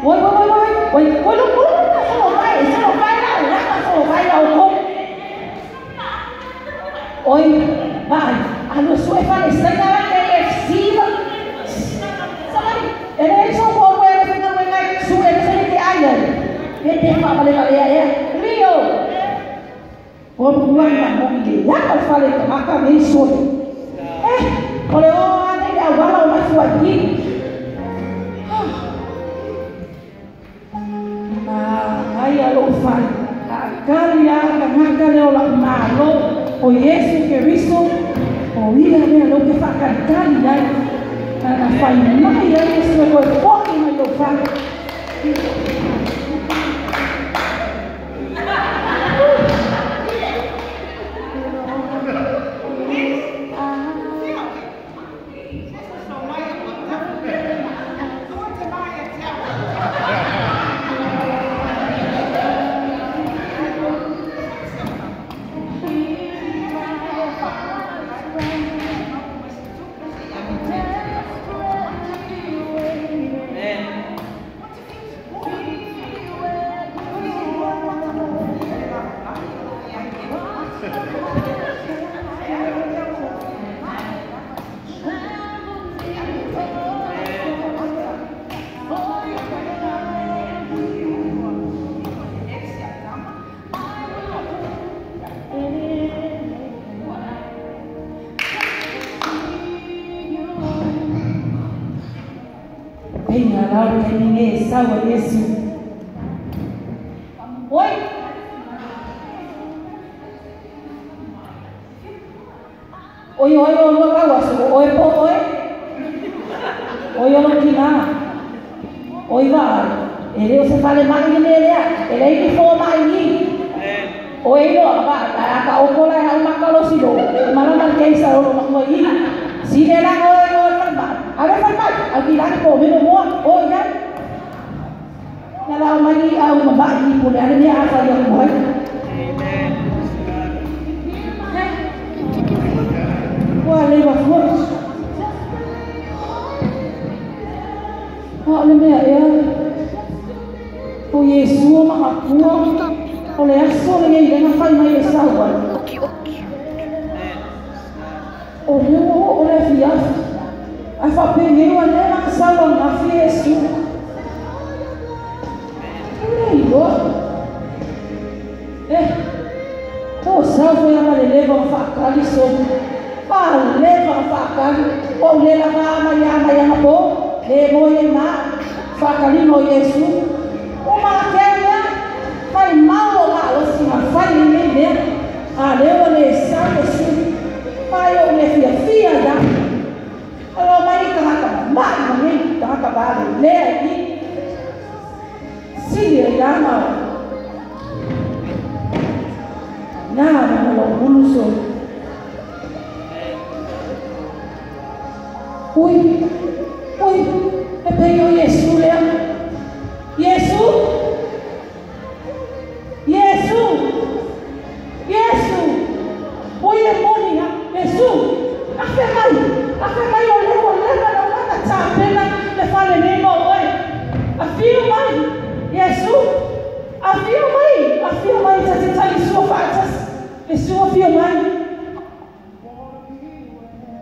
Oi oi oi oi oi lo lo so vai so vai la la so vai la o oi vai a lo sue fa le sai la KFC sai ele so ko ko ele finga wenga su ele se te ai e te fa vale vale ya Rio o buang ma mo ile ya ka fale ka me so eh ole o ane ya wala o ma fu aquí ma ai a lo fa a kalia ka ngaka le o la malo o Yesu Cristo o ia le lo que fa kalia na fai mai a Yesu ko po mai lo fa. Sawa Yesu. Oi. Oi oi oi oi oi po oi. Oi oi kina. Oi va. Ele o se fale mai ni ele ele ni fo mai ni. Oi lo va a ka o kola ha ma ka lo si lo. Mala mal ke sa lo ma i. Si le la oi oi fa. A ver fa mai. A ki la ko me mo oi ya. Nala mai au mabai pule ale ni afa ya mo. Amen. Wa le wa fo. Wa le me ya. O Yesu ma apua. O le aso le ngai le fai mai e sawa. O le o le fia. A fa pe ne wa le ma sawa na fi Yesu. Eh, o salvo ya maleleva fakali so. Maleleva fakali. O le la ma ya ma ya po. Le mo ye ma fakali no Yesu. O ma kenya fai mal o ma lo si ma fai ni ne. A le o le sa Yesu. Pai o le fia fia da. Alo mai ka ka ma ni ka ka ba le ni. Sili ya ma. Na ma lo buluso. Ui, ui, e peio Yesu le. Yesu. Yesu. Yesu. Ui e moni ha. Yesu. Afe mai. Afe mai o le o le ma la ta chapela le fale ne mo oi. Afio mai. Yesu. Afio mai. Afio mai ta ta Yesu fa ta. Yesu afio mai.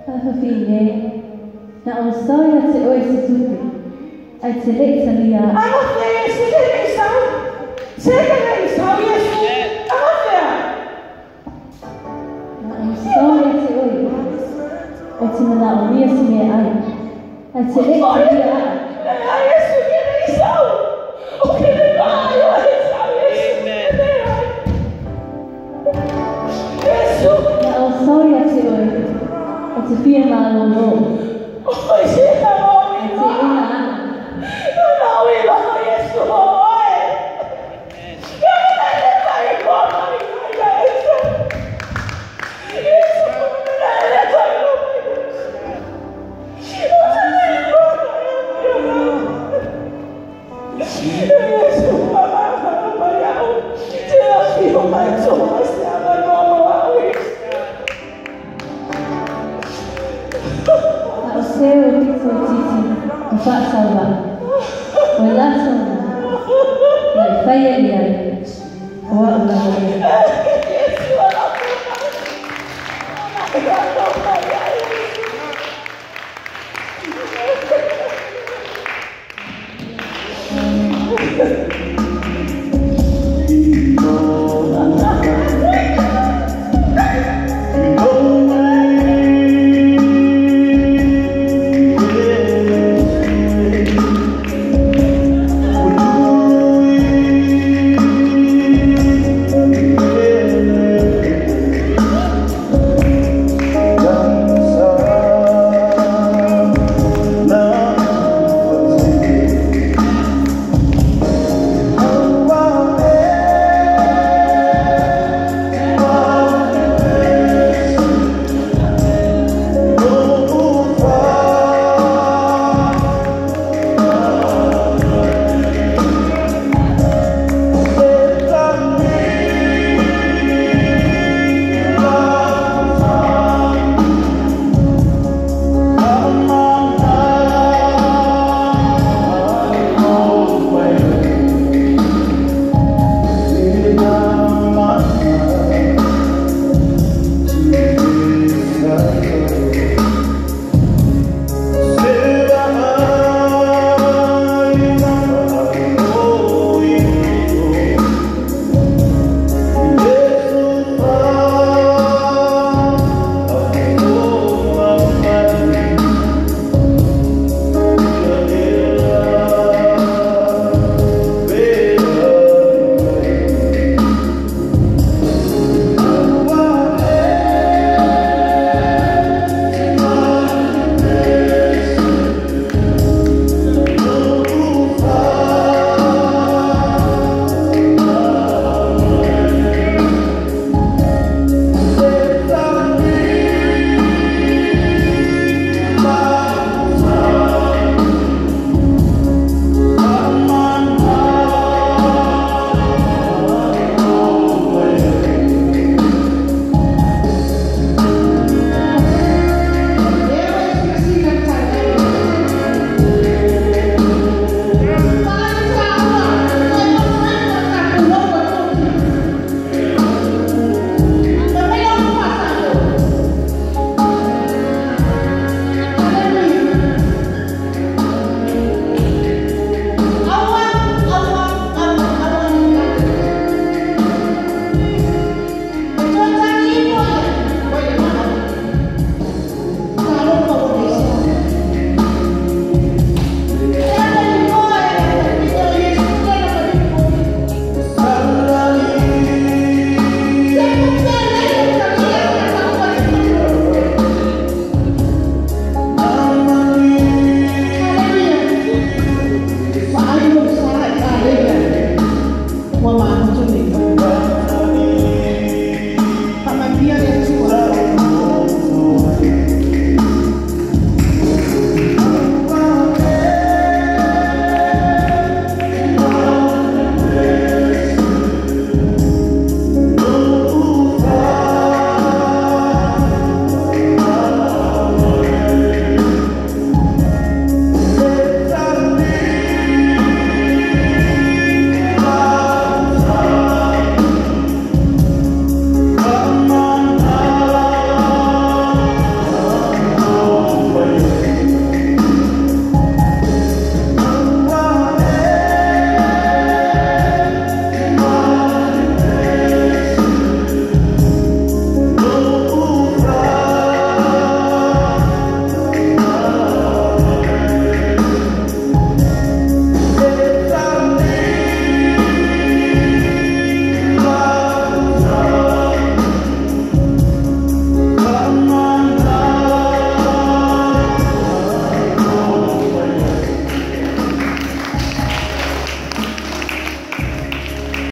Fafine. Na o saia te oi se tupe. Ai te le talia. Afe Yesu te le sau. Se te le sau Yesu. Afe. Na o saia te oi. O te mana o ria se me ai. Ai te le talia. Ai Yesu te le sau. O ke le mai o le sau Yesu. Yesu. Na o saia te oi. O te fia malolo. Oi se ta mo Ai te ina ana. Na o i lo Yesu oi. Ya me le mai ko mai Yesu. Yesu na le mai ko. Yesu mama mama ya. Te afio mai so mai se ama no mo oi. Na o seo pito titi. O whaasawa. O lato. faia i ai, o a'u lava ia.